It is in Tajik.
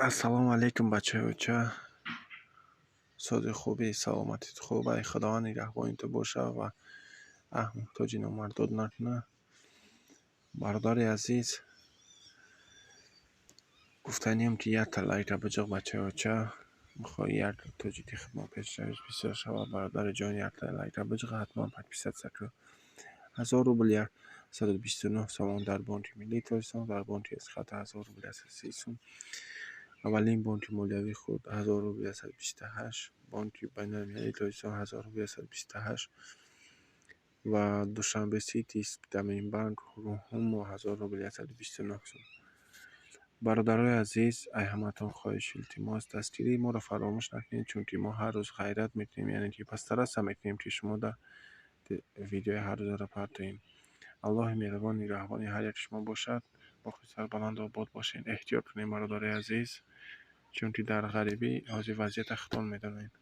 Ассалому алайкум, бачаҳои сози хуби, саломатит хуб, ай Худованд нигаҳбони ту боша ва аҳ муҳтоҷи номардод накуна. Бародари азиз, гуфтанием, ки якта лайка биҷиқ, бачаҳоча. Мехоҳӣ як тоҷики хидмат пешравиш бисёр шавад, бародари ҷон, якта лайка биҷиқ, ҳатман подписаться кун. 1000 рубл 129 сомон дар Бонки Миллии Тоҷикистон, дар бонки Эсхата 1000 рубл 130 сум. Аввалин бонки молиявии худ 1000 рубл 128, Бонки Байналмилалии Тоҷикистон 1000 рубл 128 ва Душанбе Сити, Спитаменбанк, Ҳумо 1000 рубл 129 сум. Бародарои азиз, ай ҳаматон хоҳиш, илтимос, дастгирии моро фаромӯш накунед, чунки мо ҳар рӯз ғайрат мекунем, яъне ки постараться мекунем, ки шумо дар видеои ҳаррӯзаро партоем. Аллоҳи меҳрубон нигаҳбони ҳар яки шумо бошад. Боқи сарбаланду обод бошед. Эҳтиёт кунед, бародарои азиз, чунки дар ғарибӣ ҳозир вазъията худтон медонед.